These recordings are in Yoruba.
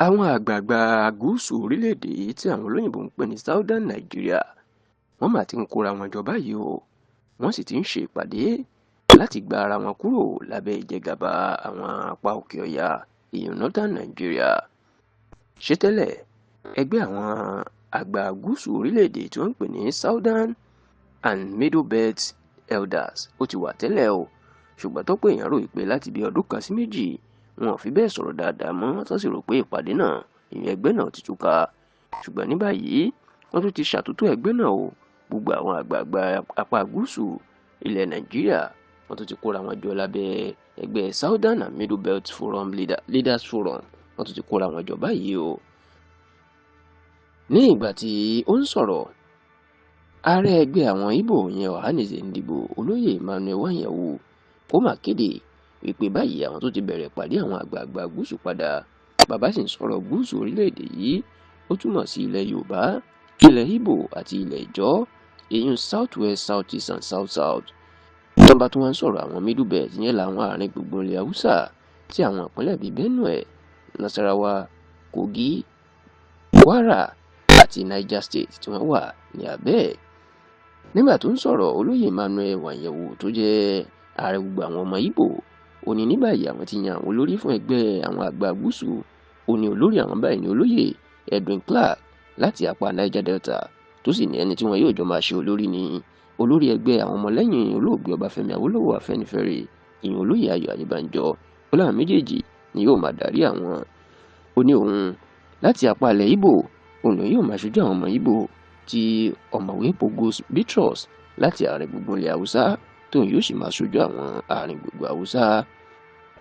Àwọn àgbààgbà gúúsù orílẹ̀-èdè yìí tí àwọn olóyìnbó ń pè ní Southern Nigeria, wọ́n mà ti ń kóra wọn jọ báyìí o. Wọ́n sì ti ń ṣe ìpàdé láti gba ara wọn kúrò lábẹ́ ìjẹgàba àwọn apá òkè ọya, ìyẹn Northern Nigeria. Ṣé tẹ́lẹ̀, ẹgbẹ́ àwọn àgbà gúúsù orílẹ̀-èdè tí wọ́n ń pè ní Southern and Middle Belt Elders ó ti wà tẹ́lẹ̀ o, ṣùgbọ́n tọ́pọ̀ èèyàn rò pé láti bí ọdún kan sí méjì, wọn ò fi bẹ́ẹ̀ sọ̀rọ̀ dáadáa mọ́, tó sì rò pé ìpàdé náà, ìyẹn ẹgbẹ́ náà, ti túká. Ṣùgbọ́n ní báyìí, wọ́n tún ti ṣàtúntò ẹgbẹ́ náà o. Gbogbo àwọn àgbààgbà apá gúúsù ilẹ̀ Nàìjíríà, wọ́n tún ti kóra wọn jọ lábẹ́ ẹgbẹ́ Southern and Middle Belt Forum Leaders Forum. Wọ́n tún ti kóra wọn jọ báyìí o. Ní ìgbà tí ó ń sọ̀rọ̀, ààrẹ ẹgbẹ́ àwọn Ìgbò yẹn, Ohanaeze Ndigbo, Olóyè Emmanuel Iwuanyanwu, ó mà kéde wípé báyìí àwọn tó ti bẹ̀rẹ̀ ìpàdé àwọn àgbààgbà gúúsù padà. Bàbá sì ń sọ̀rọ̀ gúúsù orílẹ̀-èdè yìí, ó túmọ̀ sí ilẹ̀ Yorùbá, ilẹ̀ Ìgbò àti ilẹ̀ Ìjọ, èyún South West, South East and South South. Tó bá tún wá ń sọ̀rọ̀ àwọn Middle Belt, yẹn làwọn àárín gbùngbùn ilẹ̀ Haúsá, tí àwọn ìpínlẹ̀ bíi Benue, Nasarawa, Kogi, Kwara àti Niger State tí wọ́n wà ní abẹ́ ẹ̀. Nígbà tó ń sọ̀rọ̀, Olóyè Emmanuel Iwuanyanwu, tó jẹ́ ààrẹ gbogbo àwọn ọmọ Ìgbò, ó ní ní báyìí àwọn ti yan àwọn olórí fún ẹgbẹ́ àwọn àgbà gúúsù. Ó ní olórí àwọn báyìí ní Olóyè Edwin Clark láti apá Niger Delta, tó sì ní ẹni tí wọn yóò jọ máa ṣe olórí ní olórí ẹgbẹ́ àwọn ọmọlẹ́yìn olóògbé Ọbáfẹ́mi Awólọ́wọ̀, Afẹ́nifẹ́re, ìyẹn Olóyè Ayọ̀ Adébánjọ. Ó láwọn méjèèjì ni yóò máa darí àwọn. Ó ní òun láti apá ilẹ̀ Ìgbò, òun lòun yóò máa ṣojú àwọn ọmọ Ìgbò, tí Ọ̀mọ̀wé Pogos Bitrus láti àárín gbùngbùn ilẹ̀ Haúsá, tóun yóò sì máa ṣojú àwọn àárín gbùngbùn Haúsá.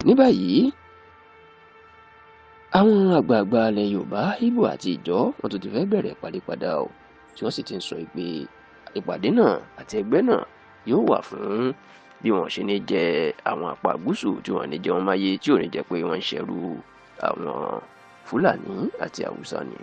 Ní báyìí, àwọn àgbààgbà ilẹ̀ Yorùbá, Ìgbò àti Ìjọ, wọn tún ti fẹ́ bẹ̀rẹ̀ ìpàdé padà o, tí wọ́n sì ti ń sọ pé ìpàdé náà àti ẹgbẹ́ náà yóò wà fún bí wọ́n ṣe ní jẹ àwọn apá gúúsù, tí wọ́n ní jẹ wọ́n máyé, tí ò ní jẹ́ pé wọ́n ń ṣẹrú àwọn Fúlàní àti Haúsá ni.